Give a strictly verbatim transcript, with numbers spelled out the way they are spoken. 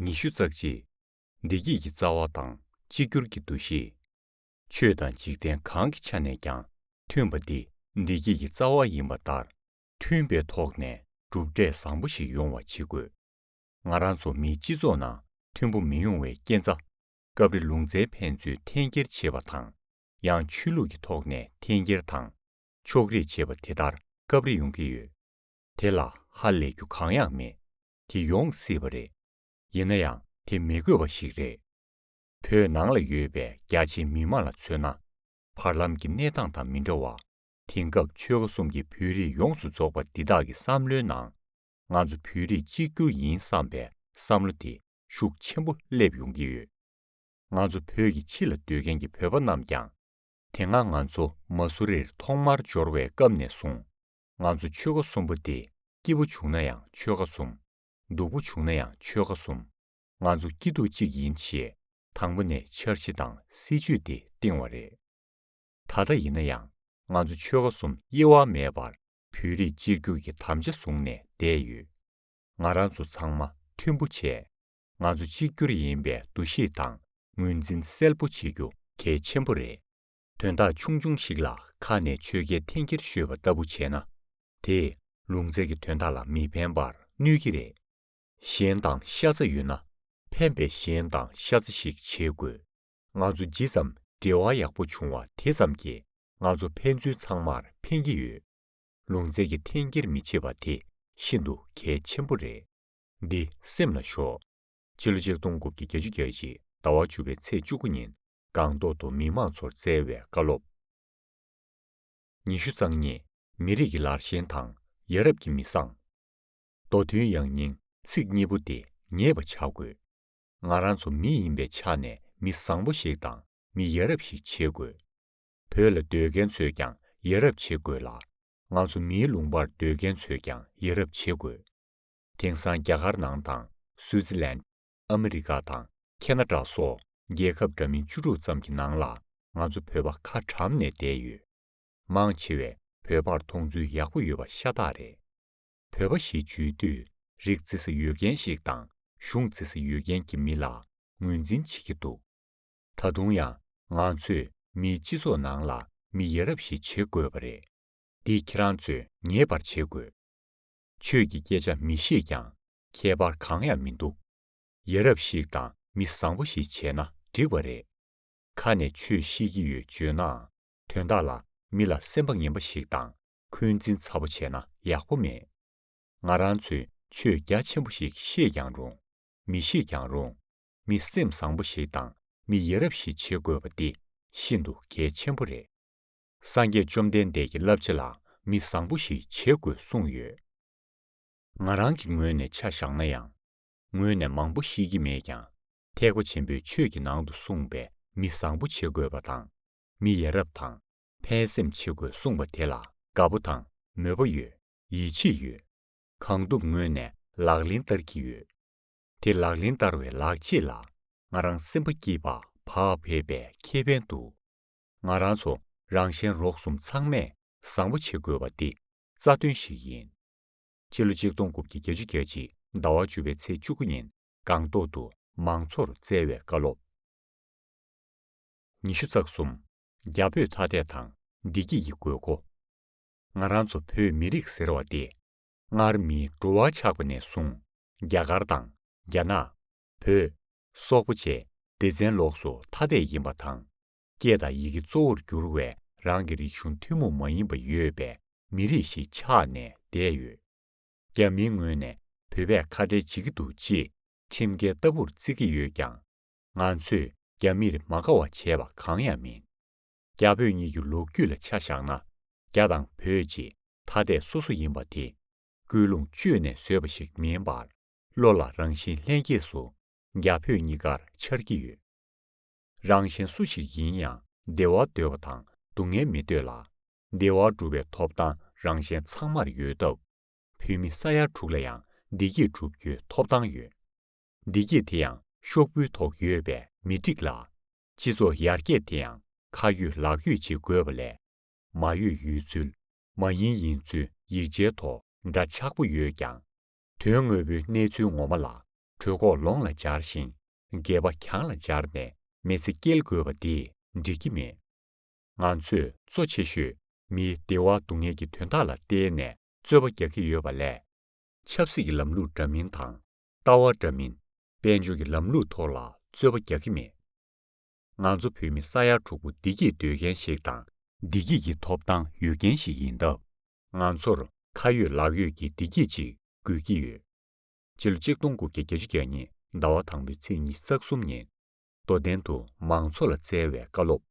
ཉི་ཤུ་རྩ་གཅིག་བདེ་སྐྱིད་ཀྱི་རྩ་བ་དང་གཅིག་གྱུར་གྱི་འདུ་ཤེས། ཆོས་དང་འཇིག་རྟེན་གང་གི་ཆ་ནས་ཀྱང་མཐུན་པ་འདི་བདེ་སྐྱིད་ཀྱི་རྩ་བ་ཡིན་པ་ལྟར། མཐུན་པའི་ཐོག་ནས་གྲུབ་འབྲས་བཟང་པོ་ཞིག་ཡོང་བ་བྱེད་དགོས། ང་རང་ཚོ་མིའི་སྤྱི་ཚོགས་ནང་མཐུན་པོ་མི་ཡོང་བའི་རྐྱེན་རྩ། སྐབས་རེ་ལུང་ཚན་ཕན་ཚུན་འཐེན་འཁྱེར་བྱེད་པ་དང་། ཡང་ཆོས་ལུགས་ཀྱི་ཐོག་ནས་འཐེན་འཁྱེར་དང་། ཕྱོགས་རིས་བྱེད་པ་དེ་ལྟར་སྐབས་རེ་ཡོང་གི་ཡོད། དེ་ལ་ཧ་ལས་རྒྱུ་གང་ཡང་མེད། དེ་ཡོང་སྲིད་པ་རེད། ཡིན་ན་ཡང་དེ་མི་དགོས་པ་ཞིག་རེད། བོད་ནང་ལ་ཡོད་པའི་རྒྱ་ཆེའི་མི་མང་ལ་མཚོན་ན། བར་ལམ་གྱི་གནས་སྟངས་དང་མི་འདྲ་བར། དེང་སྐབས་ཆོལ་ཁ་གསུམ་གྱི་བོད་རིགས་ཡོངས་སུ་རྫོགས་པ་འདི་དག་གི་བསམ་བློའི་ནང་། ང་ཚོ་བོད་རིགས་གཅིག་གྱུར་ཡིན་བསམ་པའི་བསམ་བློ་དེ་ཤུགས་ཆེན་པོ་སླེབས་ཡོང་གི་ཡོད། ང་ཚོ་བོད་ཀྱི་ཕྱི་ལ་སྡོད་མཁན་གྱི་བོད་པ་རྣམས་ཀྱང་། དེ་སྔ་ང་ཚོ་མ་སུ་རིར་ཐོག་མར་འབྱོར་བའི་སྐབས་ནས་བཟུང་། ང་ཚོ་ཆོལ་ཁ་གསུམ་པོ་དེ། སྐྱིད་པོ་བྱུང་ན་ཡང་ཆོལ་ཁ་གསུམ། སྡུག་པོ་བྱུང་ན་ཡང་ཆོལ་ཁ་གསུམ། ང་ཚོ་སྐྱིད་སྡུག་གཅིག་ཡིན་ཞེས། དང་པོ་ནས་འཆར་གཞི་དང་སྲིད་ཇུས་དེ་བཏིང་བ་རེད། ད་ལྟ་ཡིན་ན་ཡང་། ང་ཚོ་ཆོལ་ཁ་གསུམ་དབྱེ་བ་མེད་པར། བོད་རིགས་གཅིག་གྱུར་གྱི་དམ་བཅའ་བཟུང་ནས་བསྡད་ཡོད། ང་རང་ཚོ་ཚང་མ་མཐུན་པོ་བྱས། ང་ཚོ་གཅིག་གྱུར་ཡིན་པའི་འདུ་ཤེས་དང་ངོས་འཛིན་གསལ་པོ་བྱེད་རྒྱུ་གལ་ཆེན་པོ་རེད། དོན་དག་ཆུང་ཆུང་ཞིག་ལ་ཁ་ནས་ཆོས་སྐད་འཐེན་འཁྱེར་ཤོད་པ་ལྟ་བུ་བྱས་ན། དེས་ལུང་ཚན་གྱི་དོན་དག་ལ་མི་ཕན་པར་གནོད་ཀྱི་རེད། གཞན་དང་ཤ་ཚ་ཡོད་ན། ཕན་པའི་གཞན་དང་ཤ་ཚ་ཞིག་བྱེད་དགོས། ང་ཚོ་ཇི་ཙམ་འབྲེལ་བ་ཡག་པོ་བྱུང་བ་དེ་ཙམ་གྱིས་ང་ཚོ་ཕན་ཚུན་ཚང་མར་ཕན་གྱི་ཡོད། ལུང་ཚན་གྱི་འཐེན་འཁྱེར་མི་བྱེད་པ་དེ་ཤིན་ཏུ་གལ་ཆེན་པོ་རེད། འདི་སེམས་ལ་ཞོག་ཕྱི་ལོ་ཆིག་སྟོང་དགུ་བརྒྱ་བརྒྱད་ཅུ་གྱ་གཅིག་ཟླ་བ་བཅུ་པའི་ཚེས་བཅུ་དགུ་ཉིན་སྒང་ཏོག་ཏུ་མི་མང་ཚོར་བསྩལ་བའི་བཀའ་སློབ། ཉི་ཤུ་རྩ་གཉིས། མི་རིགས་ཀྱི་ལར་ཞེན་དང་ཡ་རབས་ཀྱི་མི་བཟང་། མདོ་དོན་ཡང་སྙིང་ཚིག་གཉིས་པོ་དེ་ངེས་པ་ཆགས་དགོས། ང་རང་ཚོ་མི་ཡིན་པའི་ཆ་ནས་མི་བཟང་པོ་ཞིག་དང་མི་ཡ་རབས་ཤིག་བྱེད་དགོས། བོད་ལ་སྡོད་མཁན་ཚོས་ཀྱང་ཡ་རབས་བྱེད་དགོས་ལ། ང་ཚོ་མིའི་ལུང་པར་སྡོད་མཁན་ཚོས་ཀྱང་ཡ་རབས་བྱེད་དགོས། དེང་སང་རྒྱ་གར་ནང་དང་སུའུ་ཙི་ལན། ཨ་མི་རི་ཀ་དང་ཁེ་ན་ཌ་སོགས་རྒྱལ་ཁབ་འདྲ་མིན་བཅུ་དྲུག་ཙམ་གྱི་ནང་ལ་ང་ཚོ་བོད་པ་ཁ་གྲམ་ནས་བསྡད་ཡོད། མང་ཆེ་བས་བོད་པར་མཐོང་ཚུལ་ཡག་པོ་ཡོད་པ་ཤ་སྟག་རེད། བོད་པ་ཞེས་བརྗོད་དུས་རིགས་བརྩི་ས་ཡོད་མཁན་ཞིག་དང་གཞུང་བརྩི་ས་ཡོད་མཁན་གྱི་མི་ལ་ངོས་འཛིན་བྱེད་ཀྱི་འདུག་ད་དུང་ཡང་ང་ཚོས་མིའི་སྤྱི་ཚོགས་ནང་ལ་མི་ཡ་རབས་ཤིག་བྱེད་དགོས་པ་རེད། འདི་ཁྱེད་རང་ཚོས་ངེས་པར་བྱེད་དགོས། ཆོས་ཀྱི་སྐད་ཆ་མི་ཤེས་ཀྱང་ཁྱད་པར་གང་ཡང་མི་འདུག་ཡ་རབས་ཤིག་དང་མི་བཟང་པོ་ཞིག་བྱས་ན་འགྲིག་པ་རེད། ཁ་ནས་ཆོས་ཤེས་ཀྱི་ཡོད་བརྗོད་ནའང་དོན་དག་ལ་མི་ལ་སེམས་པ་ངན་པ་ཞིག་དང་འཁོན་འཛིན་ཚ་པོ་བྱས་ན་ཡག་པོ་མེད། ང་རང་ཚོས་ཆོས་རྒྱ་ཆེན་པོ་ཞིག་ཤེས་ཀྱང་རུང་། མི་ཤེས་ཀྱང་རུང་། མི་སེམས་བཟང་པོ་ཞིག་དང་མི་ཡ་རབས་ཤིག་བྱེད་དགོས་པ་འདི་ཤིན་ཏུ་གལ་ཆེན་པོ་རེད། སངས་རྒྱས་བཅོམ་ལྡན་འདས་ཀྱི་བསླབ་བྱ་ལ་མི་བཟང་པོ་ཞིག་བྱེད་དགོས་གསུངས་ཡོད། ང་རང་གི་ངོས་ནས་ཆ་བཞག་ན་ཡང་། ངོས་ནས་མང་པོ་ཤེས་ཀྱི་མེད་ཀྱང་། ཐེག་པ་ཆེན་པོའི་ཆོས་ཀྱི་ནང་དུ་གསུངས་པའི་མི་བཟང་པོ་བྱེད་དགོས་པ་དང་། མི་ཡ་རབས་དང་། ཕན་སེམས་བྱེད་དགོས་གསུངས་པ་དེ་ལ་དགའ་པོ་དང་མོས་པ་ཡོད། ཡིད་ཆེས་ཡོད། གང་ཐུབ་ངོས་ནས་ལག་ལེན་བསྟར་གྱི་ཡོད། དེ་ལག་ལེན་བསྟར་བའི་ལག་རྗེས་ལ་ང་རང་སེམས་པ་སྐྱིད་པ་བག་ཕེབས་པའི་ཁེ་ཕན་འདུག་ང་རང་ཚོ་རང་གཞན་རོགས་གསུམ་ཚང་མས་བཟང་པོ་བྱེད་དགོས་པ་འདི་རྩ་དོན་ཞིག་ཡིན། ཕྱི་ལོ་ཆིག་སྟོང་དགུ་བརྒྱ་བརྒྱད་ཅུ་གྱ་གཅིག་ཟླ་བ་བཅུ་པའི་ཚེས་བཅུ་དགུ་ཉིན་སྒང་ཏོག་ཏུ་མང་ཚོགས་སུ་བསྩལ་བའི་བཀའ་སློབ། ཉི་ཤུ་རྩ་གསུམ། རྒྱ་བོད་ཐ་དད་དང་བདེ་སྐྱིད་ཀྱི་དགོས་མཁོ། ང་རང་ཚོ་བོད་མི་རིགས་ཟེར་བ་དེ། སྔར་མིའི་འགྲོ་བ་ཆགས་པ་ནས་བཟུང་རྒྱ་གར་དང་རྒྱ་ནག་བོད། སོག་པོ་བཅས་སྡེ་ཚན་ལོགས་སུ་ཐ་དད་ཡིན་པ་དང་། སྐད་དང་ཡི་གེ་གཙོ་བོར་གྱུར་བའི་རང་གི་རིག་གཞུང་ཐུན་མོང་མ་ཡིན་པ་ཡོད་པའི་མི་རིགས་ཤིག་ཆགས་ནས་བསྡད་ཡོད། རྒྱ་མིའི་ངོས་ནས་བོད་པས་ཁ་བྲལ་བྱེད་ཀྱི་འདུག་ཅེས་ཁྲིམས་འགལ་ལྟ་བུར་བརྩི་གི་ཡོད་ཀྱང་། ང་ཚོས་རྒྱ་མིར་མ་དགའ་བ་བྱས་པ་གང་ཡང་མིན། རྒྱ་བོད་གཉིས་ཀྱི་ལོ་རྒྱུས་ལ་ཆ་བཞག་ན། རྒྱ་དང་བོད་ཅེས་ཐ་དད་སོ་སོ་ཡིན་པ་དེ། ཀུན་སློང་བཅོས་ནས་བཟོས་པ་ཞིག་མིན་པར། བློ་ལ་རང་བཞིན་ལྷན་སྐྱེས་སུ་རྒྱ་བོད་གཉིས་ཀར་འཆར་གྱི་ཡོད། རང་གཞན་སུ་ཞིག་ཡིན་ཡང་བདེ་བ་འདོད་པ་དང་སྡུག་བསྔལ་མི་འདོད་ལ། བདེ་བ་སྒྲུབ་པའི་ཐོབ་ཐང་རང་གཞན་ཚང་མར་ཡོད་སྟབས། བོད་མི་ས་ཡ་དྲུག་ལ་ཡང་བདེ་སྐྱིད་སྒྲུབ་རྒྱུའི་ཐོབ་ཐང་ཡོད། བདེ་སྐྱིད་དེ་ཡང་ཤོག་བུའི་ཐོག་ཡོད་པས་མི་འགྲིག་ལ། སྤྱི་ཚོགས་ཡར་རྒྱས་དེ་ཡང་ཁ་ཡོད་ལག་ཡོད་ཅིག་དགོས་པ་ལས། མ་ཡོད་ཡོད་ཚུལ། མ་ཡིན་ཡིན་ཚུལ་ཡིག་ཆའི་ཐོག་འདྲ་ཆགས་པོ་ཡོད་ཀྱང་། དོན་དངོས་པོའི་གནས་ཚུལ་ངོ་མ་ལ་ གྲོད་ཁོག་ལོང་ལ་སྦྱར་ཞིང་། སྒལ་པ་གྱང་ལ་སྦྱར་ནས་མི་ཚེ་སྐྱེལ་དགོས་པ་འདིས་འགྲིག་གི་མེད། ང་ཚོས་གཙོ་ཆེ་ཤོས་མིའི་བདེ་བ་སྡུག་བསྔལ་གྱི་དོན་དག་ལ་བལྟས་ནས་རྩོད་པ་རྒྱག་གི་ཡོད་པ་ལས། ཆབ་སྲིད་ཀྱི་ལམ་ལུགས་འདྲ་མིན་དང་། ལྟ་བ་འདྲ་མིན། དཔལ་འབྱོར་གྱི་ལམ་ལུགས་ཐོག་ལ་རྩོད་པ་རྒྱག་གི་མེད། ང་ཚོ་བོད་མི་ས་ཡ་དྲུག་པོ་བདེ་སྐྱིད་འདོད་མཁན་ཞིག་དང་། བདེ་སྐྱིད་ཀྱི་ཐོབ་ཐང་ཡོད་མཁན་ཞིག་ཡིན་སྟབས། ང་ཚོར་ཁ་ཡོད་ལག་ཡོད་ཀྱི་བདེ་སྐྱིད་ཅིག་དགོས་ཀྱི་ཡོད། ཕྱི་ལོ་ཆིག་སྟོང་དགུ་བརྒྱ་བརྒྱད་ཅུ་གྱ་གཉིས་ཟླ་བ་དང་པོའི་ཚེས་ཉི་ཤུ་རྩ་གསུམ་ཉིན། རྡོར་གདན་དུ་མང་ཚོགས་ལ་སྩལ་བའི་བཀའ་སློབ།